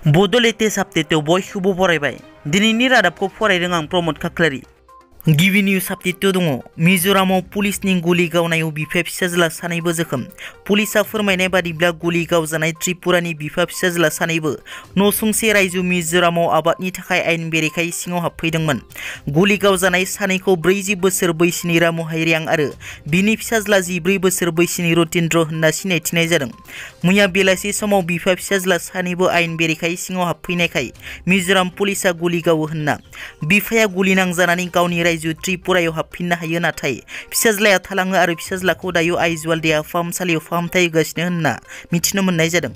बड' लेटेस्ट आपडेटआव बयखौबो बरायबाय। दिनैनि रादाबखौ फरायदों आं प्रमद खाख्लारि। गिबि निउज आपडेटआव दङ। मिज'रामाव पुलिसनि गुलि गावनायाव बिफा फिसाज्ला सानैबो जोखोम। पुलिसा फोरमायनाय बादिब्ला गुलि गावजानाय त्रिपुरानि बिफा फिसाज्ला सानैबो नसुंसे रायजो मिज'रामाव आबादनि थाखाय आयेन बेरेखायै सिङाव हाबफैदोंमोन। गुलि गावजानाय सानैखौ 40 बोसोर बैसोनि रामु हाइरियां आरो बिनि फिसाज्ला 14 बोसोर बैसोनि रतिन्द्र होनना सिनायथिनाय जादों। मैया बेलासि समाव बिफा फिसाज्ला सानैबो आयेन बेरेखायै सिङाव हाबफैनायखाय मिज'राम पुलिसा गुलि गावो होनना बिफाया गुलि नांजानानै गावनि रायजो त्रिपुरायाव हाबफिननो हायो, नाथाय फिसाज्लाया थालाङो आरो फिसाज्लाखौ दायो आइजवाल देहा फाहामसालियाव फाहामथाय होगासिनो होनना मिथिनो मोननाय जादों।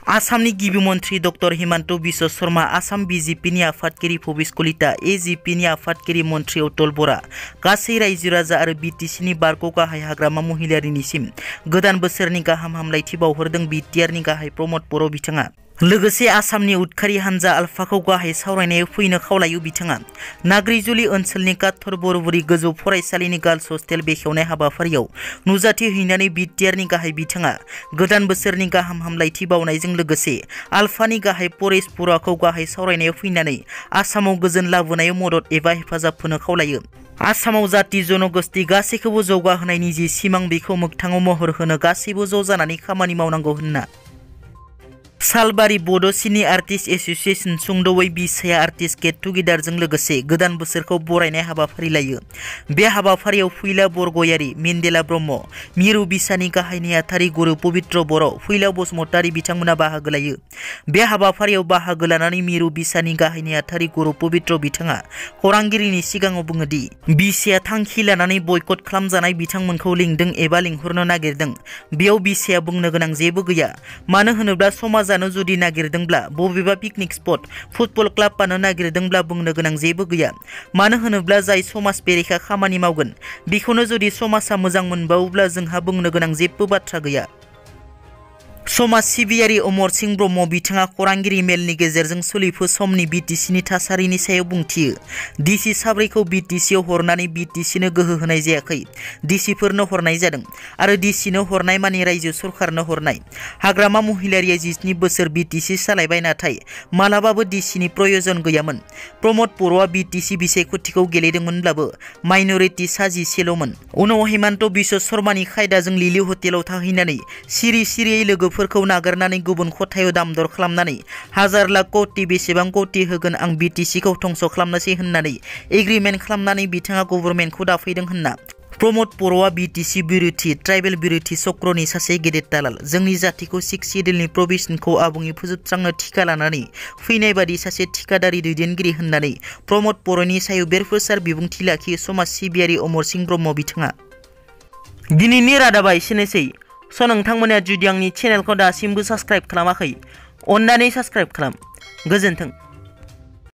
आसामनि गिबि मन्थ्रि डक्टर हिमन्त बिश्व शर्मा, आसाम बिजेपिनि आफादगिरि भबिस कलिता, एजिपिनि आफादगिरि मन्थ्रि अतुल बरा, गासै रायजो राजा आरो बिटिसिनि बारग' गाहाय हाग्रामा महिलारिनिसिम गोदान बोसोरनि गाहाम हामलायथि बावहरदों बिटिआरनि गाहाय प्रमद बर' बिथाङा। लोगोसे आसामनि उदखारि हानजा आलफाखौ गाहाय सावरायनायाव फैनो खावलायो बिथाङा। नाग्रिजुलि ओनसोलनि काथर बरबुरि गोजौ फरायसालिनि गार्लस हस्टेल बेखेवनाय हाबाफारियाव नुजाथिहैनानै बिटिआरनि गाहाय बिथाङा गोदान बोसोरनि गाहाम हामलायथि बावनायजों लोगोसे आलफानि गाहाय परेश बराखौ गाहाय सावरायनायाव फैनानै आसामाव गोजोन लाबोनायाव मदद एबा हेफाजाब होनो खावलायो। आसामाव जाति जनगोष्ठि गासैखौबो जौगाहोनायनि जि सिमां बेखौ मोगथाङाव महर होनो गासैबो ज' जानानै खामानि मावनांगौ होनना सालबारि बड' सिनि आर्टिस्ट एस'सिएशन सुंद'यै बिसाया आर्टिस्ट गेट टुगेदारजों लोगोसे गोदान बोसोरखौ बरायनाय हाबाफारि लायो। बे हाबाफारियाव फैला बरगयारि, मेन्देला ब्रह्म, मिरु बिसानि गाहाय नेहाथारि गुरु पबित्र बर', फैला बसुमतारी बिथांमोना बाहागो लायो। बे हाबाफारियाव बाहागो लानानै मिरु बिसानि गाहाय नेहाथारि गुरु पबित्र बिथाङा खौरांगिरिनि सिगाङाव बुङो दि बिसाया थांखि लानानै बयकट खालामजानाय बिथांमोनखौ लिंदों एबा लिंहरनो नागिरदों। बेयाव बिसाया बुंनो गोनां जेबो गैया। मानो होनोब्ला समाजानो जुदि नागिरदोंब्ला बबेबा पिकनिक स्पट, फुटबल क्लाब बानो नागिरदोंब्ला बुंनो गोनां जेबो गैया। मानो होनोब्ला जाय समाज बेरेखा खामानि मावगोन बेखौनो जुदि समाजा मोजां मोनबावोब्ला जोंहा बुंनो गोनां जेबो बाथ्रा गैया। समाज सिबियारि अमर सिंह ब्रह्म बिथाङा खौरांगिरि मेलनि गेजेरजों सोलिफु समनि बिटिसिनि थासारिनि सायाव बुंथियो। डिसि साब्रैखौ बिटिसियाव हरनानै बिटिसिनो गोहो होनाय जायाखै, डिसिफोरनो हरनाय जादों आरो डिसिनो हरनाय मानि रायजो सरकारनो हरनाय। हाग्रामा महिलारिया 17 बोसोर बिटिसि सालायबाय, नाथाय मालाबाबो डिसिनि प्रयजन गैयामोन। प्रमद बर'आ बिटिसि बिसायख'थिखौ गेलेदोंमोनब्लाबो माइनरिटि सा 10ल'मोन। उनाव हिमन्त बिश्व शर्मानि खायदाजों लिलि हटेलाव थाहैनानै सिरि सिरियै लोगोफोरखौ नागारनानै गुबुन खथायाव दाम-दर खालामनानै हाजार लाख कौटि बेसेबां कौटि होगोन आं बिटिसिखौ धंस' खालामनोसै होननानै एग्रिमेन्ट खालामनानै बिथाङा गभर्नमेन्टखौ दाफैदों होनना प्रमद बर'आ बिटिसि बिरोधि, ट्राइबेल बिरोधि चक्रनि सासे गेदेर दालाल। जोंनि जातिखौ 6 सिडिउलनि प्रभिजनखौ आबुङै फोजोबस्रांनो थिका लानानै फैनाय बादि सासे थिकादारि दैदेनगिरि होननानै प्रमद बर'नि सायाव बेरफोसार बिबुंथि लाखियो समाज सिबियारि अमर सिंह ब्रह्म बिथाङा। दिनैनि रादाबा एसेनोसै। नोंथांमोना जुदि आंनि चेनेलखौ दासिमबो साबस्क्राइब खालामाखै, अन्नानै साबस्क्राइब खालाम। गोजोन्थों।